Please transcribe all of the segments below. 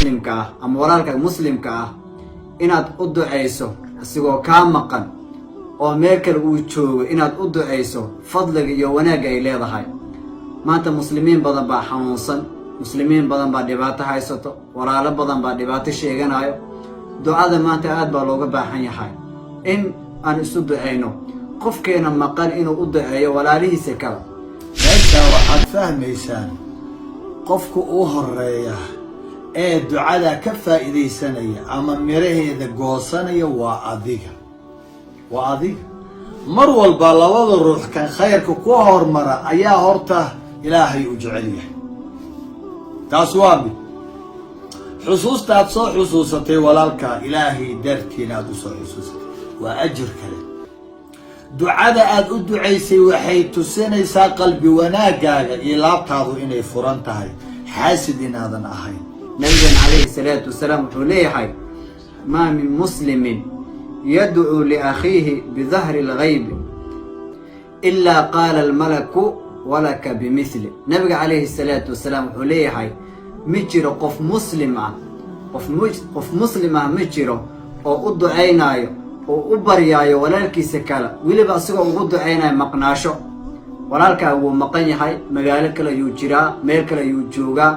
Muslimka ah ama walaalkaaga muslimka ah inaad u ducayso isigoo kaa maqan oo meel kale uu joogo, inaad u ducayso, fadliga iyo wanaagga ay leedahay. Maanta muslimiin badan baa xanuunsan, muslimiin badan baa dhibaato haysato, walaalo badan baa dhibaato sheeganayo. Ducada maanta aad baa looga baahan yahay in aan isu ducayno, qofkeena maqan inuu u duceeyo walaalihiisa kale. Meeshaa waxaad fahmaysaan, qofku u horeeya ee ducada ka faa'iidaysanaya ama miraheeda goosanaya waa adiga, waa adiga. Mar walba labada ruux kan khayrka ku hormara ayaa horta Ilaahay u jecel yahay. Taas waa mid. Xusuusta aad soo xusuusatay walaalkaa, Ilaahay dartiina aad usoo xusuusatay, waa ajir kale. Ducada aad u ducaysay waxay tusinaysaa qalbi wanaagaaga iyo laabtaadu inay furan tahay, xaasid inaadan ahayn. Nabigeena calayhi salaatu wasalaam wuxuu leeyahay: "ما من مسلم يدعو لأخيه بظهر الغيب إلا قال الملك ولك بمثله." Nabiga calayhi salaatu wasalaam wuxuu leeyahay: ma jiro qof muslim ah, qof muslim ah ma jiro oo u ducaynaayo oo u baryaayo walaalkiisa kale, weliba isagoo ugu ducaynayo maqnaasho. Walaalkaa wuu maqan yahay, magaalo kale ayuu jiraa, meel kale ayuu joogaa.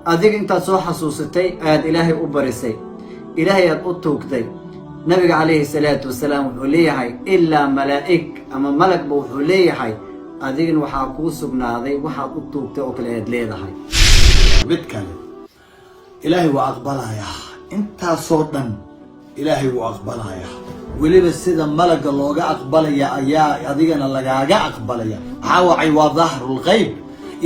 Adiga intaad soo xasuusatay ayaad Ilaahay u barisay, Ilaahay aad u tuugtay. Nabiga calayhi salaatu wasalaam wuxuu leeyahay ilaa malaa'ig ama malagba wuxuu leeyahay: adigana waxaa kuu sugnaaday waxaad u tuugtay oo kale ayaad leedahay. Mid kale, Ilaahay wuu aqbalayaa. Intaasoo dhan Ilaahay wuu aqbalayaa. Weliba sida malaga looga aqbalaya ayaa adigana lagaaga aqbalaya. Maxaa wacay? Waa dahrulgayb.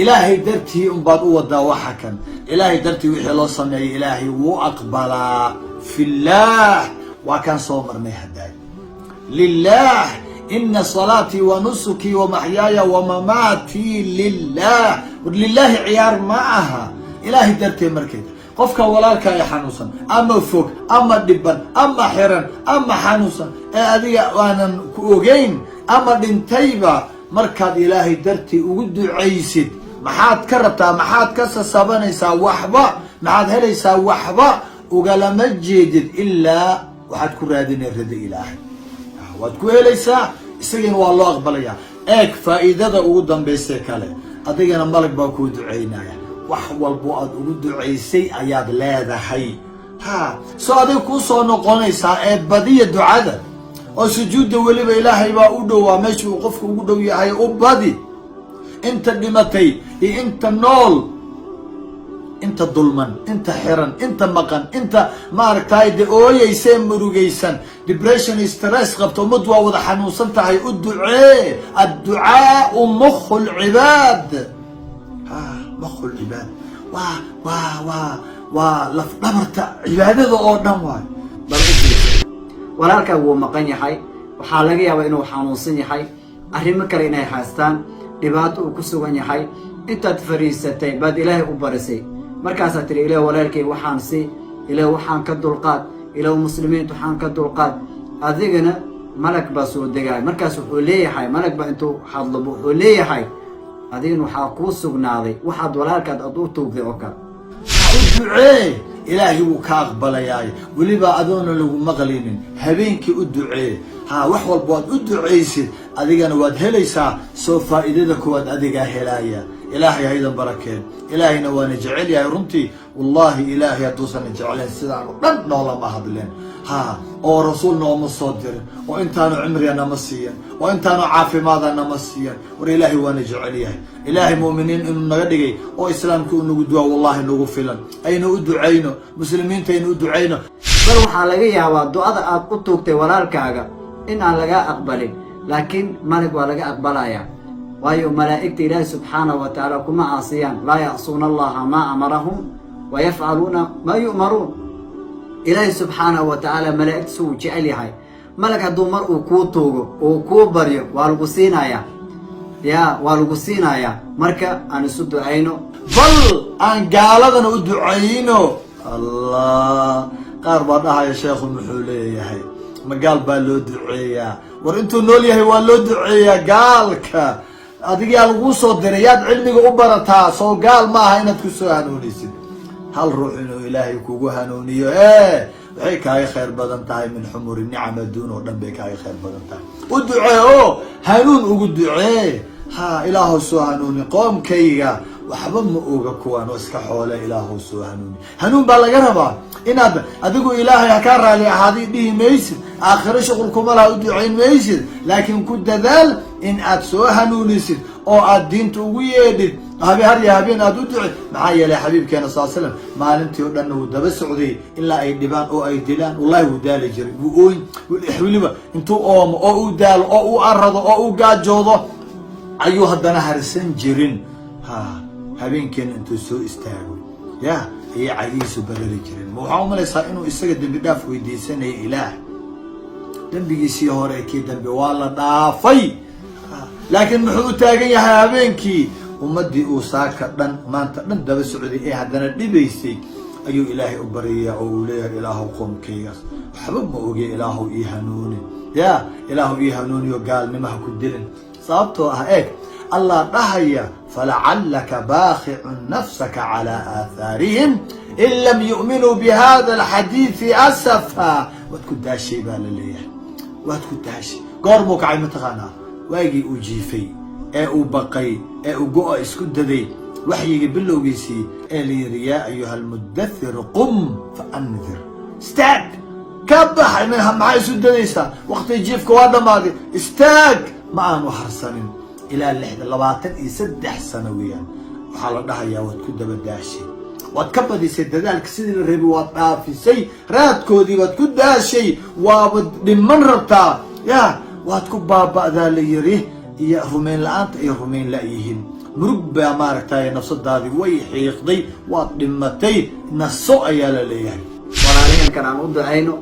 Ilaahay dartii unbaad u wadaa. Waxa kan Ilaahay dartii wixii loo sameeyay, Ilaahay wuu aqbalaa. Fillaah waa kaan soo marnay haddaay. Lilah, إن صلاتي ونسكي ومحياي ومماتي لله. War lilaahi ciyaar ma aha. Ilaahay darteed markeed qofka walaalka ee xanuunsan ama fog ama dhiban ama xiran ama xanuunsan ee adiga aanan ku ogeyn ama dhintayba, markaad Ilaahay dartii ugu ducaysid, maxaad ka rabtaa? Maxaad ka sasabanaysaa? Waxba. Maxaad helaysaa? Waxba ugalama jeedid, ilaa waxaad ku raadinay rida Ilaahay. Waad ku helaysaa, isagiina waa loo aqbalaya. Eeg faa'iidada ugu dambaysay kale: adigana malag baa kuu ducaynaya. Wax walbo aad ugu ducaysay ayaad leedahay. Ha soo adiga kuu soo noqonaysaa. Ee badiya ducada oo sujuudda weliba Ilaahay baa u dhowaa, meesha uu qofku ugu dhow yahay u badi. Inta dhimatay iyo inta nool, inta dulman, inta xiran, inta maqan, inta maaragtay de ooyeysee, murugaysan, depression, stress qabto, ummad waa wada xanuunsan tahay. U ducee. الدعاء مخ العباد. Ha, مخ العباد waa laf dhabarta cibaadada oo dhan waay. Bal u fiirso, walaalkaa wuu maqan yahay, waxaa laga yaabaa inuu xanuunsan yahay, arrimo kale inay haystaan, dhibaato uu ku sugan yahay. Intaad fadhiisatay baad Ilaahay u barisay. Markaasaad tidhi: "Ilaah, walaalkay waxaan si, Ilaah waxaan ka dulqaad, Ilaah muslimiinta waxaan ka dulqaad." Adigana malag baa soo degaay. Markaas wuxuu leeyahay, malag baa intuu hadloba wuxuu leeyahay: adigana waxaa kuu sugnaaday waxaad walaalkaad aad u tuugday oo kale. U ducee, Ilaahay wuu ka aqbalayaay. Weliba adoona lagu maqlinin habeenkii u ducee. Ha, wax walba waad u ducaysid, adigana waad helaysaa. Soo faa'iidada kuwaad adigaa helaaya. Ilaahay haydan barakeen. Ilaahayna waana jecel yahay runtii. Wallahi, Ilaahay hadduusan jecleen sidaan o dhan noolama hadleen, ha, oo rasuul nooma soo dirin, oo intaanu cimriga nama siiyan, oo intaanu caafimaada nama siiyan. War Ilaahay waana jecel yahay. Ilaahay mu'miniin inuu naga dhigay oo islaamka uu nagu duwaa, wallahi nagu filan. Aynu u ducayno muslimiinta, aynu u ducayno. Bal waxaa laga yaabaa du'ada aad u tuugtay walaalkaaga in aan lagaa aqbalin, laakiin malag waa laga aqbalayaa, waayo malaa'igta Ilaahi subxaanahu wa tacaala kuma caasiyaan. لا يعصون الله ما أمرهم ويفعلون ما يؤمرون. Ilaahi subxaanahu wa tacaala malaa'igtiisa wuu jecel yahay. Malag hadduu mar uu kuu tuugo uu kuu baryo, waa lagu siinayaa, ya, waa lagu siinayaa. Marka aan isu ducayno. Bal aan gaaladana u ducayno. Allah, qaar baa dhahaya: "Sheekhu muxuu leeyahay? Ma gaal baa loo duceeyaa?" War intuu nool yahay waa loo duceeyaa gaalka. Adigaa laguu soo diray, yaad cilmiga u barataa? Soo gaal ma aha inaad kusoo hanuunisid? Hal ruux inuu Ilaahay kugu hanuuniyo waxay kaaga khayr badan tahay من حمر النعم, adduun oo dhan bay kaaga khayr badan tahay. U ducee oo hanuun ugu ducee. Ha, Ilaahow soo hanuuni qoomkayga, waxba ma oga kuwaan oo iska xoole, Ilaahow soo hanuuni. Hanuun baa laga rabaa inaad adigu Ilaahay ha kaa raali ahaaday dhihi maysid, aakhiro shuqul kuma laha, u ducayn maysid, laakiin ku dadaal in aad soo hanuunisid oo aad diinta ugu yeedhid, habe har iyo habeen aad u ducid. Maxaa yeelay, xabiibkeena sal slam maalintii o dhanna wuu daba socday ilaa ay dhibaan oo ay dilaan. Wallahi, wuu daali jiray, wuu ooyn weliba. Intuu oomo oo uu daalo oo uu arado oo uu gaajoodo ayuu haddana harsan jirin. Ha, habeenkeena intuu soo istaago ya ayay cagihiisu barari jireen. Ma waxaa umalaysaa inuu isaga dembi dhaaf weydiisanaya Ilaah? Dembigiisii hore, kii dambe waa la dhaafay, laakiin muxuu u taagan yahay habeenkii? Ummaddii uu saaka dhan, maanta dhan daba socday ee haddana dhibaysay ayuu Ilaahay u baryayaa oo uu leeyahay, "Ilaahow, qoomkaygaas waxba ma oge, Ilaahow ii hanuuni, ya Ilaahow ii hanuuniyo, gaalnimaha ku dilin." Sababtoo ah, eeg, Allah dhahaya, فلعلك باخع نفسك على آثارهم إن لم يؤمنوا بهذا الحديث أسفا. Waad ku daashay baa la leeyahay, waad ku daashay. Goor buu kacay mataqaanaa? Waagii uu jiifay ee uu baqay ee uu go-a isku daday, waxyiga bilowgiisii ee la yidhi, يا أيها المدثر قم فأنذر, istaag, ka baxay, maxaa isu dadaysaa? Waqti jiifka waa dhammaaday, istaag. Ma aanu harsanin ilaa lixda 23 sano weeyaan. Waxaa la dhahayaa, waad ku daba daashay, waad ka badisay dadaalka sidii la rabay, waad dhaafisay raadkoodii, waad ku daashay, waabad dhiman rabtaa, ya waad ku baaba'daa la yiri, iyo rumayn la-aanta ay rumayn la-yihiin. Murug baa maaragtay nafsadaadii way xiiqday, waad dhimatay, naso ayaa la leeyahay. Walaalaheenkan aan u ducayno,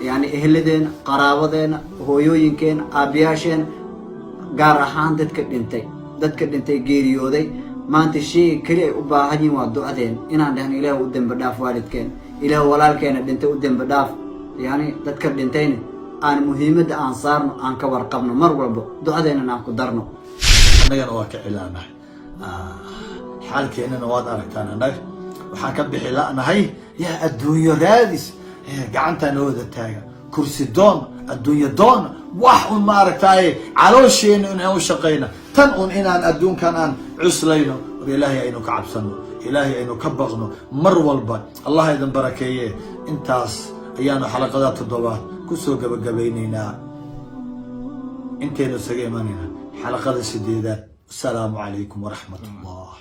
yani eheladeena, qaraabadeena, hooyooyinkeena, aabbiyaasheena, gaar ahaan dadka dhintay, dadka dhintay, geeriyooday. Maanta shayga keli ay u baahan yihin waa ducadeen, inaan dhahno, "Ilaah, u dembi dhaaf waalidkeena, Ilaah, walaalkeena dhintay u dembi dhaaf." Yani dadka dhintayna aan muhiimadda aan saarno, aan ka warqabno mar walbo, ducadeenana aan ku darno. Annagana waa ka cilaanahay, xaalkeennana waad aragtaan. Annaga waxaan ka bixi la'nahay yaa adduunyo raadis, gacantaa noo wada taaga, kursi doon, adduunyo doon, wax un maaragtaaye caloosheenna in aan u shaqayno, tan un inaan adduunkan aan cuslayno. War, Ilaahay aynu ka cabsano, Ilaahay aynu ka baqno mar walba. Allah idin barakeeye. Intaas ayaanu xalaqada toddobaad kusoo gabagabaynaynaa. Intaynu isaga imanayna xalaqada sideedaad, asalaamu calaykum waraxmat ullah.